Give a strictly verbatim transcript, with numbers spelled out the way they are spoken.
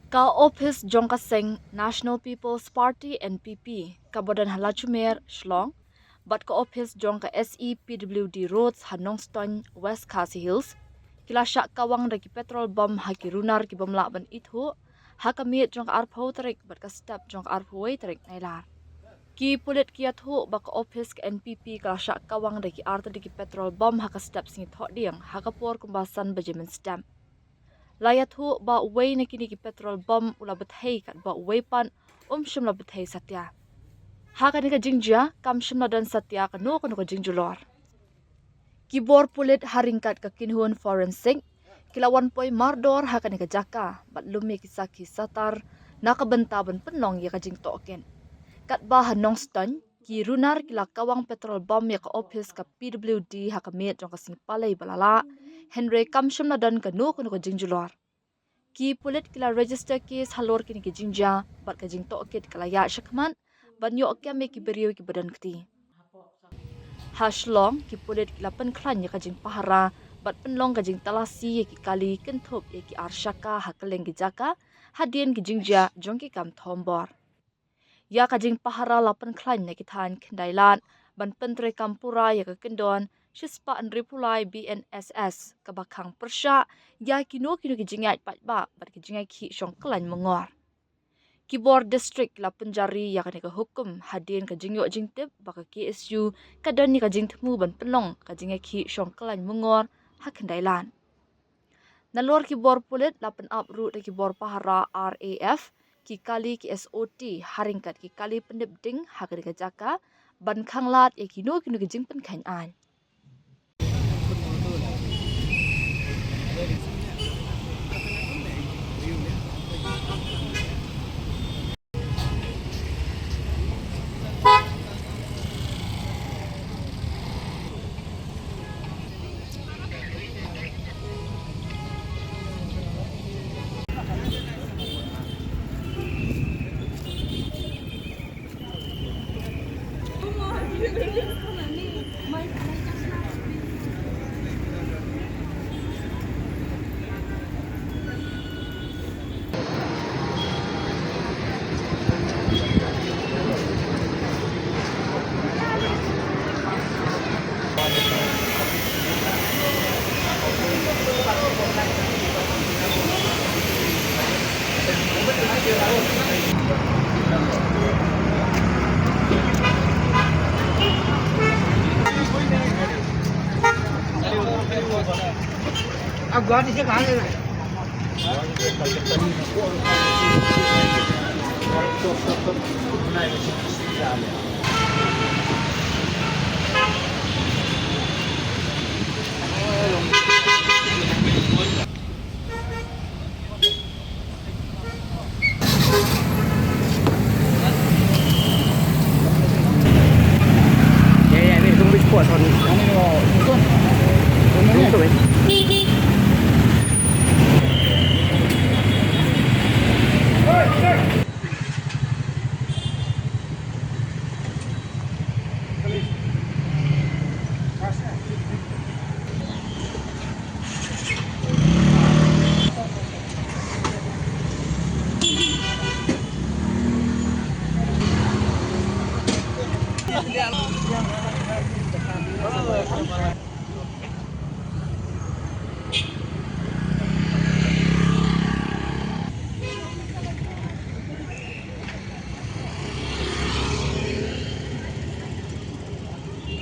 Ka ophis jong ka seng National People's Party, N P P, kaba don ha Lachumiere, Shillong, bad ka ophis jong ka S E P W D Roads ha Nongstoiñ, West Khasi Hills, ki la shah kawang da ki petrol bom ha ki runar ki bym lah ban ithuh, ha ka miet jong ka arphew tarik bad ka step jong ka arphew wei tarik Nailar. Ki pulit ki ïathuh ba ka ophis ka N P P ka la shah kawang da ki artylli ki petrol bom ha ka step Sngi Thohdieng, ha ka por kumba san baje mynstep. La ïathuh ba uwei na kine ki petrol bom u la bthei katba uwei pat um shym la bthei satia. Ha kane ka jingjia kam shym la don satia kano kano ka jingjulor. Ki bor pulit ha ryngkat ka kynhun forensic ki la wan poi mardor ha kane ka jaka bad lum ïa ki sakhi satar na ka bynta ban pynlong ïa ka jingtohkit. Katba ha Nongstoiñ, ki runar ki la kawang petrol bom ïa ka ophis ka P W D ha ka miet jong ka Sngi Palei ba la lah, hynrei kam shym la don kano kano ka jingjulor. Ki pulit ki la register case halor kine ki jingjia bad ka jingtohkit ka la ïaid shakhmat ban ïoh kem ïa ki briew kiba don kti. Ha Shillong, ki pulit ki la pynkhlaiñ ïa ka jingpahara bad pynlong ka jingtalasi ïa ki kali kynthup ïa ki ar shaka ha kylleng ki jaka hadien ki jingjia jong ki kam thombor. Ïa ka jingpahara la pynkhlaiñ na ki thaiñ khyndai lad ban pyntreikam pura ïa ka kyndon shispah hynriewphew lai B N S S kaba khang pyrshah ïa kino kino ki jingïaid paidbah bad ki jingïakhih shongkhlaiñ mungor. Ki bor district la pynjari ïa kane ka hukum hadien ka jingïoh jingtip ba ka K S U ka don ïa ka jingthmu ban pynlong ka jingïakhih shongkhlaiñ mungor ha khyndai lad. Nalor ki bor pulit la pynap ruh da ki bor pahara R A F ki kali ki S O T ha ryngkat ki kali pyndep ding ha kane ka jaka ban khanglad ïa kino kino ki jingpynkheiñ aiñ. अब गाड़ी से कहाँ लेना है?